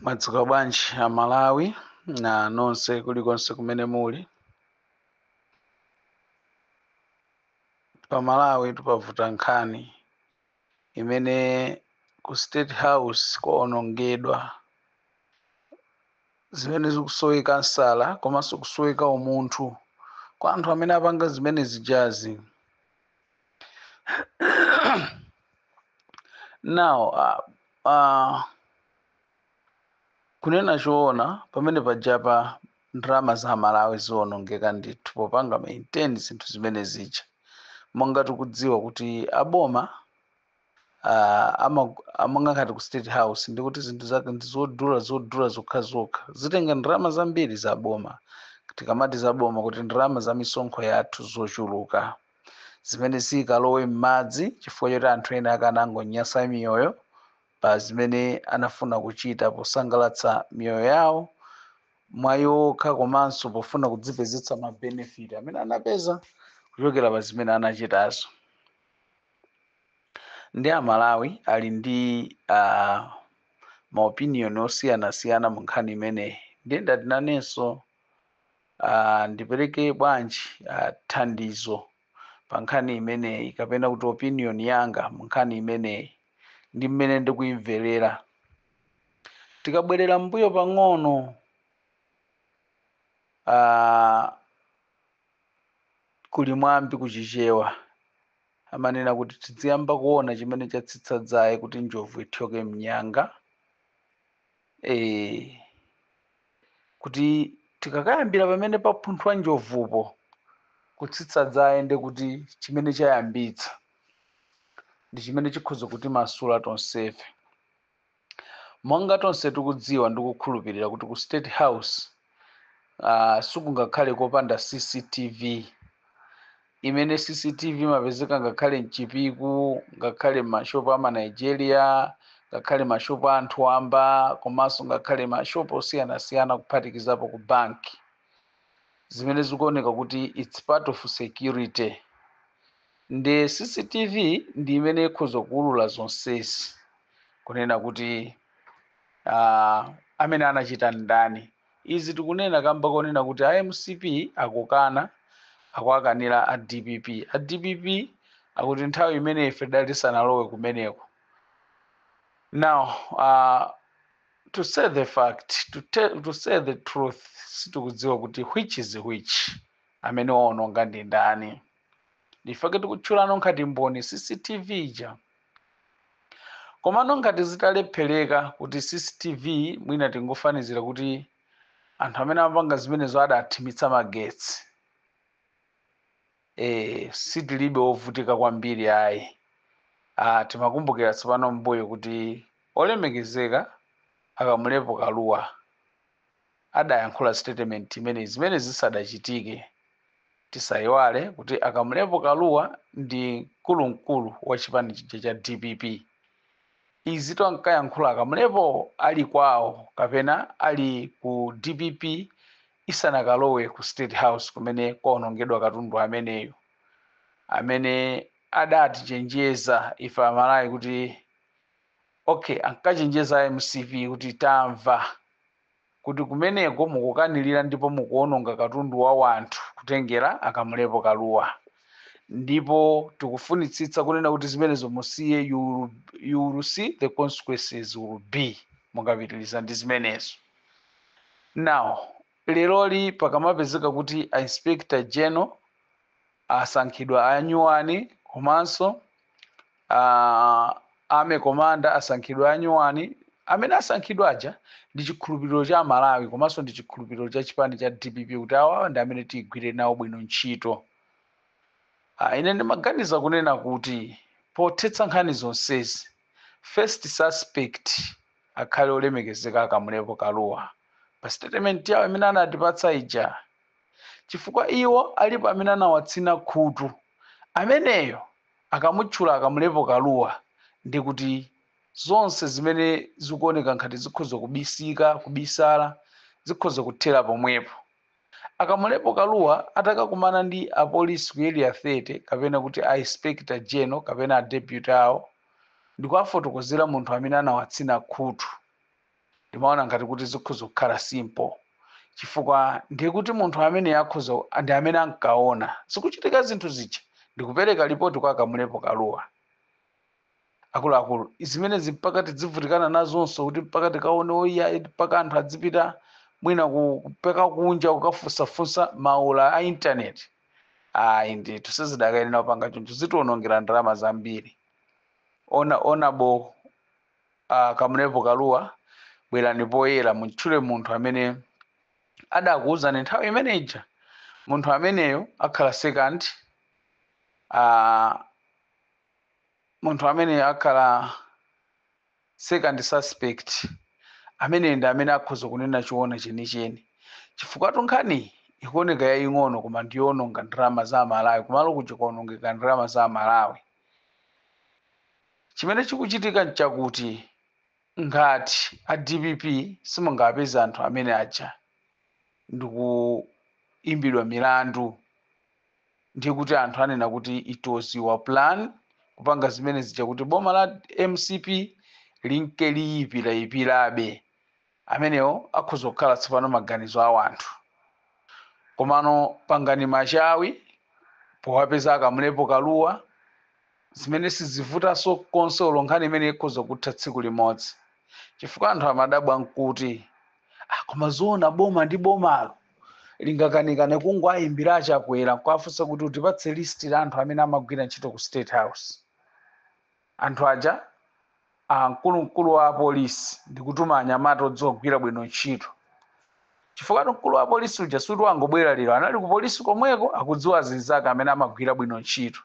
Mwadzuka bwanji Amalawi na nonse kulikonse kumene muli. Pa Malawi pavuta nkhani imene ku State House kwaonongedwa, zimene zikusoweka nsala komanso kusoweka umunthu kwa anthu amene apanga zimene zijazi. Now, kunena choona, pamene pajapa ndalama za Malawi ziwonongeka ndithu popanga maintain zinthu zimene zija, monga tikudziwa kuti aboma monga ngati ku State House, ndikuti zinthu zake ndi zodula, zodula zokhazokha, zitenga ndalama zambiri za boma. Tikamati za boma, kuti ndalama za misonkho yathu zochuluka zimene zikalowe m'madzi chifukwa choti anthu ena akanangonyasa miyoyo pa zimene anafuna kuchita posangalatsa miyoyo yawo mwa iwo okha, komanso pofuna kudzipezetsa ma benefit amene anapeza kuchokera pa zimene anachitazo. Ndi Amalawi ali ndi ma opinion osiyanasiyana mu nkhani imeneyi. Ndiye ndati nanenso ndipereke bwanji thandizo pa nkhani imeneyi, kapena kuti opinion yanga mu nkhani imeneyi ndi mmene ndikuyimverera. Tikabwerera mbuyo pang'ono, kuli mwambi kuchichewa amanena kuti tiziyamba kuona chimene chatsitsa dzaye kuti njovu ithyoke mnyanga. Kuti tikakayambira pamene papunthwa njovupo kutsitsa dzaye, ndi kuti chimene chayambitsa ndi chimene chikhoza kutimasula tonsefe. Monga tonse tikudziwa ndi kukhulupirira kuti ku State House sikungakhale kopanda CCTV, imene CCTV imapezeka ngakhale mchipiku, ngakhale mashopu ama Nigeria, ngakhale mashopu a anthu wamba, komanso ngakhale mashopu osiyanasiyana, kuphatikizapo ku banki, zimene zikuoneka kuti it's part of security. Ndi CCTV ndi imene ikhoza kuwulula zonsezi, kunena kuti amene anachita ndani. Izi tikunena kamba konena kuti a MCP akukana, akuakanira a DPP. A DPP akuti nthawi imene ife tidali tisanalowe kumeneko. Now, to say the fact, to say the truth, sitikudziwa kuti which is which, amene waononga ndi ndani. Ndifake tikutchulano nkhati mboni CCTV ija. Komano ngati zitalephereka kuti CCTV, mwina tingofanizira kuti anthu amene amapanga zimenezo adathimitsa magetsi, sitilibe ovutika kwambiri ayi. Timakumbukira tsopano mbuyo kuti olemekezeka Akamulepo Kaluwa adayankhula statement imene zimene zisadachitike. Tisayiwale kuti Akamulepo Kaluwa ndi mkulumkulu wa chipani chija cha DPP. Izi ankayankhula Akamulepo ali kwawo kapena ali ku DPP isanakalowe ku State House kumene kwaonongedwa katundu ameneyo, amene adatichenjeza ife Amalawi kuti okay, ankachenjeza MCP kuti tamva kuti kumeneko mukukanirira ndipo mukuononga katundu wa wanthu kutengera Akamulepo Kaluwa, ndipo tikufunitsitsa kunena kuti zimenezo musiye, you will see the consequences will be mukapitiriza ndi zimenezo. Now, leroli pakamapezeka kuti a Inspector General asankhidwa anyuwani, komanso army commander asankhidwa anyuwani, amene asankhidwa aja ndi chikhulupiriro cha Malawi komanso ndi chikhulupiriro cha chipani cha DPP kuti awawa ndi amene tiyigwire nawo bwino ntchito. Ine ndimaganiza kunena kuti pothetsa nkhani zonsezi, first suspect akhale olemekezeka Akamulepo Kaluwa pa statement yawo imene anatipatsa ija, chifukwa iwo alipo amene anawatsina khutu. Ameneyo akamutchula Akamulepo Kaluwa, ndi kuti zonse zimene zikuoneka nkhati zikhoza kubisika, kubisala, zikhoza kuthera pomwepo. Akamulepo Kaluwa atakakumana ndi apolisi ku Area 30, kapena kuti a Inspector General kapena a deputy awo, ndikuwafotokozera munthu amene anawatsina khutu, Ndimaona ngati kuti zikhoza kukhala simple, chifukwa ndiye kuti munthu amene akhoza ndi amene ankaona zikuchitika zinthu zija ndikupereka ripoti kwa Kamulepo Kaluwa. Akuluakulu, zimenezi mpaka tidzivutikana nazonso kuti mpaka tikaone oyiya, mpaka anthu adzipita mwina kupeka kunja kukafunsafunsa maula a intaneti? Ayi ndithu, sizidakayenera kupanga choncho, zitiwonongera ndalama zambiri. Ona honourable Kamulepo Kaluwa, bwerani poyera, mutchule munthu amene adakuwuzani nthawi imene ija. Munthu ameneyo akhala second, munthu amene akhala second suspect amene ndi amene akhoza kunena chiona chenicheni, chifukwa nkhani ikuoneka yaying'ono koma ndiyononga ndalama za Malawi. Kumalo kuja kuonongeka ndalama za Malawi. Chimene chikuchitika nchakuti ngati a DPP simungapeze anthu amene aja ndikuimbidwa milandu, ndiye kuti anthu anena kuti it was your plan kupanga zimene zija kuti boma la MCP linke liyipirayipirabe. Amenewo akhoza kukhala tsopano maganizo a anthu. Komano pangani machawi powapeza Akamulepo Kaluwa, zimene sizivutanso konse. Olo nkhani imene ikhoza kutha tsiku limodzi, chifukwa anthu amadabwa nkuti, "Ah, koma zoona boma ndi bomalo lingakanikane kungoayimbira Achakwera nkuafunsa kuti utipatse list la anthu amene amagwira ntchito ku State House?" Anthu aja, ah, mkulumkulu wa apolisi ndikutuma anyamata odziwa kugwira bwino ntchito, chifukwa mkulu wa apolisi uja suti wangobwera lero, anali ku polisi komweko, akudziwa zinzake amene amagwira bwino ntchito.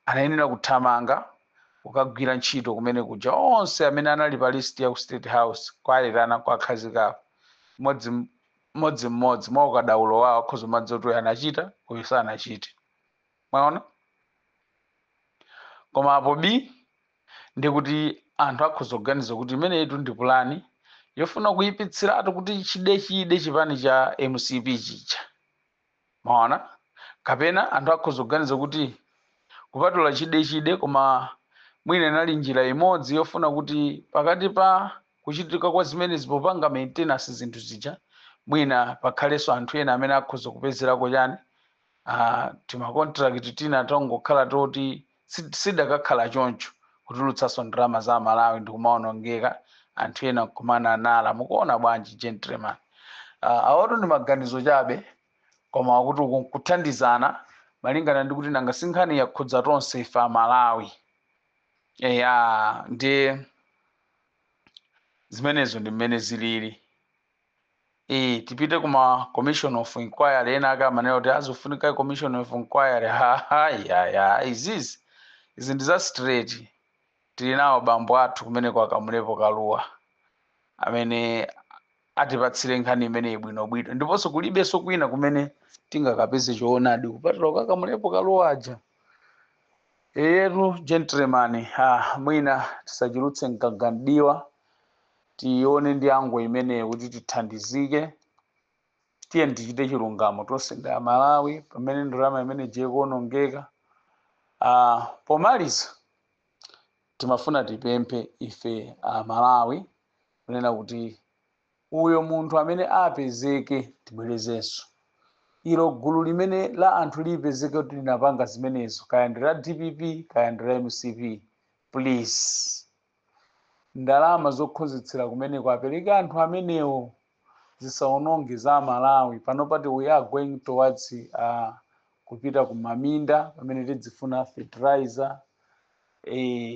Anayenera kuthamanga kukagwira ntchito kumene kuja. Onse amene anali pa list ya ku State House kwayitana, kwakhazikapo mmodzi mmodzi mmodzi mwa ukadaulo wawo, akhoza madzi kuti uyu anachita, uyu sanachite. Mwaona? Koma apo b ndikuti anthu akhoza kuganiza kuti imeneyitu ndi pulani yofuna kuyipitsiratu kuti chide chide chipani cha MCP chija. Maona? Kapena anthu akhoza kuganiza kuti kupatula chide chide, koma mwina inali njira imodzi yofuna kuti pakati pa kuchitika kwa zimenezi, popanga maintenance zinthu zija, mwina pakhalenso anthu ena amene akhoza kupezerako chani, tima contract tina tongokhala toti sidakakhala choncho kutulutsanso ndalama za Malawi ndikumaonongeka, anthu ena nkumana nala. Mukuona bwanji, gentleman? Awotu ndi maganizo chabe, koma kuti uku nkuthandizana malingana ndi kuti nanga sinkhani yakhudza tonse ife Amalawi. Eya, ndi zimenezo, ndi mmene zilili. Tipite kuma commission of inquiry. Ena ake amanena kuti azofunika commission of inquiry. Hayaya, izizi, izi ndi za straight. Tili nawo bambo athu kumene kwa Kamulepo Kaluwa amene atipatsire nkhani imeneyi bwinobwino, ndiponso kulibenso kwina kumene tingakapeze choonadi kupatula kwa Kamulepo Kaluwa aja. Eyetu, gentleman, mwina tisachulutse mgagandiwa, tione ndi ango imeneyi kuti tithandizike. Tiye tichite chilungamo, tonse ndi Amalawi pamene ndalama imene ikuonongeka. Pomaliza timafuna tipemphe ife Amalawi kunena kuti uyo munthu amene apezeke, tibwerezenso ilo gulu limene la anthu lipezeke kuti linapanga zimenezo, kaya ndi la DPP, kaya ndi la MCP, please, ndalama zokhozetsera kumeneko apereke anthu amenewo, zisaononge za Malawi. Pano pati we are going towards kupita kumaminda pamene tidzifuna fertilizer,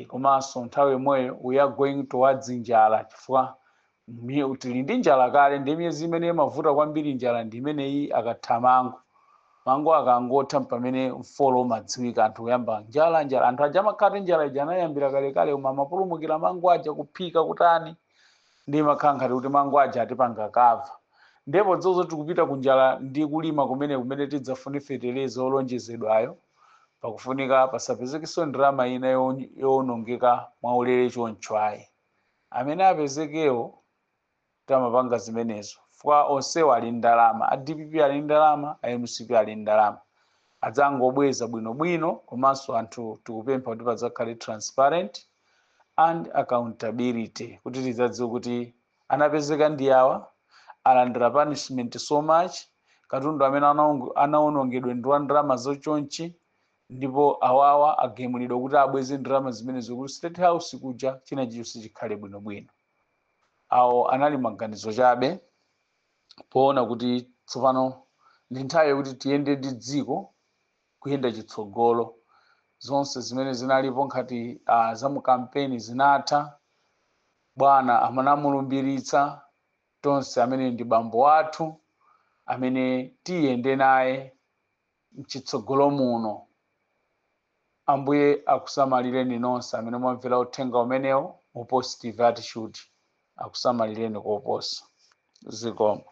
komanso nthawi imweyo we are going towards njala, chifukwa tili ndi njala kale. Ndi miyezi imene imavuta kwambiri njala ndi imeneyi. Akatha mango, mango akangotha, pamene mfolo umadziwika, anthu kuyamba njala, njala. Anthu aja amakhala njala ija anayambira kalekale, koma amapulumukira mango aja kuphika kutani, ndi makhala ngati kuti mango aja atipanga kava. Ndipo dzozo tikupita kunjala ndi kulima kumene kumene tidzafune fetereza olonjezedwayo, pakufunika pasapezekenso ndalama ina yowonongeka mwaulere choncho ayi. Amene apezekewo tamapanga zimenezo, fwa onsewo ali ndalama, a DPP ali ndalama, a MCP ali ndalama, adzangobweza bwinobwino. Komanso anthu tikupempha kuti padzakhale transparent and accountability, kuti tidzadziwe kuti Anapezeka ndi awa, alandira punishment so much, katundu amene anawonongedwa ndi wa ndalama zochonchi, ndipo awawa agemulidwa kuti abweze ndalama zimenezo ku State House kuja, china chilichonse chikhale bwinobwino. Awo anali maganizo chabe poona kuti tsopano ndi nthawi yakuti tiyende ndi dziko kuyenda chitsogolo. Zonse zimene zinalipo nkhati za mu kampeni zinatha. Bwana amanamulumbiritsa tonse, amene ndi bambo athu amene tiyende naye mchitsogolo muno. Ambuye akusamalireni nonse amene mwamvera uthenga umenewo mu positive attitude, akusamalireni koposa. Zikomo.